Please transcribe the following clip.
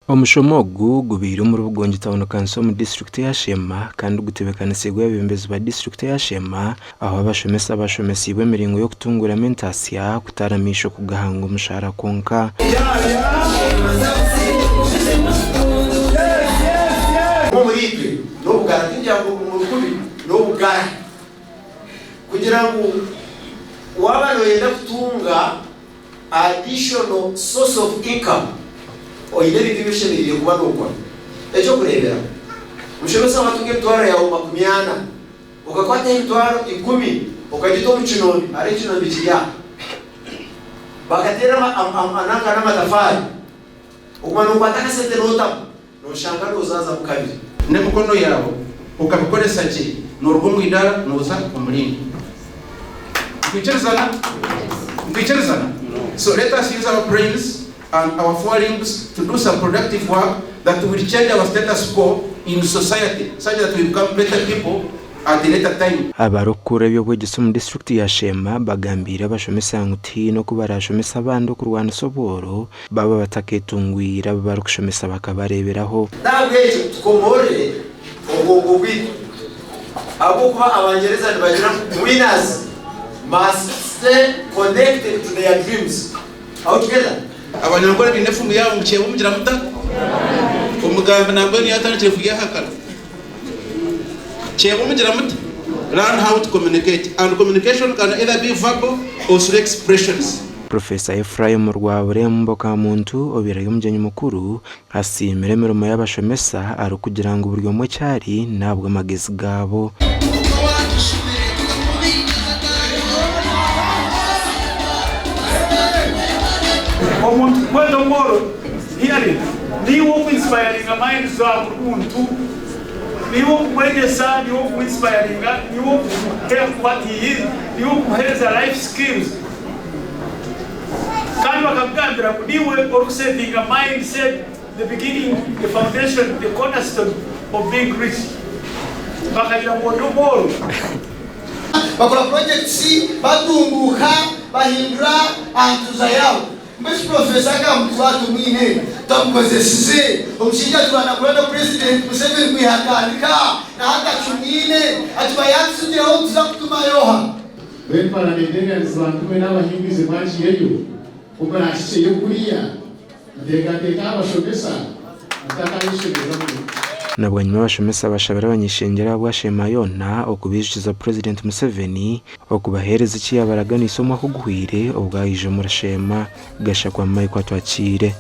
Omushomo ogu gubaire omuri Bugongi Town Council omu disiturikiti eya Sheema kandi gutebeekanisiibwe abeebembezi ba disiturikiti eya Sheema ahu abashomesa bashomesiibwe emiringo y'okutunguuramu entaasya kutari amaisho kugahanga omushaara kwonka. Omuriitwe n'obugara, tingira ngu muri kubi, n'obugara. Kugira ngu waaba nooyenda kutunga additional source of income, oine ebintu ebi oshemereire kuba nookora. Eky'okureeberaho, omushomesa waatunga emitwaro yaawe makumiana, okakwataho emitwaro ikumi okagita omu kinombe, hariho ekinombe kiri aha, bakateera nanka n'amatafaari, oguma nookwata akasente nootamu, nooshanga noozaazamu kabiri. N'emikono yaawe okabikoresa gye, nooruga omu idaara nooza omu rindi. Nitwikirizana? Nitwikirizana? So let us use our brains and our forelimbs to do some productive work that will change our status quo in society such that we become better people at a later time. Abarikukurira eby'obwegyese omu disiturikiti ya Sheema bagambiire abashomesa ngu tihaine oku baraashomese abandi okurwanisa obworo baaba bataketungwire abu barikushomesa bakabareeberaho. N'ahabw'ekyo tukomoorere obwongo bwaitu, ahabw'okuba Abangyereza nibagira ngu winners must stay connected to their dreams. Are we together? Abanyankore baine efumu yaabo ngu kyeba omugira muta? Omugambi nambwenu yatandikire kuryahakana. Kyeba omugira muta? Learn how to communicate and communication can either be verbal or through expressions. Professor Ephraim Rwaburembo Kamuntu obaire ari omugyenyi mukuru asiimire emirimo y'abashomesa arikugira ngu buri omwe eki ari n'ahabw'amagezi gaabo. Omuntu kukweta omworo hearing niiwe oku inspiringa mind za buri muntu, niiwe okumwegyesa, niiwe oku inspiringa, niiwe oku what he is, niiwe okumuhereza life skills. Kandi bakakugambira ngu niiwe orikusetinga mind set, the beginning, the foundation, the cornerstone of being rich. Bakagira ngu ori omworo. Bakora projects, batunguuka, bahindura aha ntuuza yaabo. Mbwenu shi Professor Akamutu Atumwine tamukozesize? Omushaija atuba na President Museveni kwiha atandika na hati akimwine. Atuba yatutsigireho ngu tuza kutumayo oha? Mbwenu Parliamentarians bantu mwe n'abahinguzi mwagiireyo, ku muraahikyeyo kuriya, muteekateeke aha bashomesa, mutakayeshemeza mwe. Na bwanyima abashomesa bashabire abany'ishengyero ahabwa Sheema yoona okubaijukiza Purezidenti Museveni okubaheereza eki yaabaraganiise omwaka oguhweire obu aija omuri Sheema. Gashakwa Michael Atwakiire.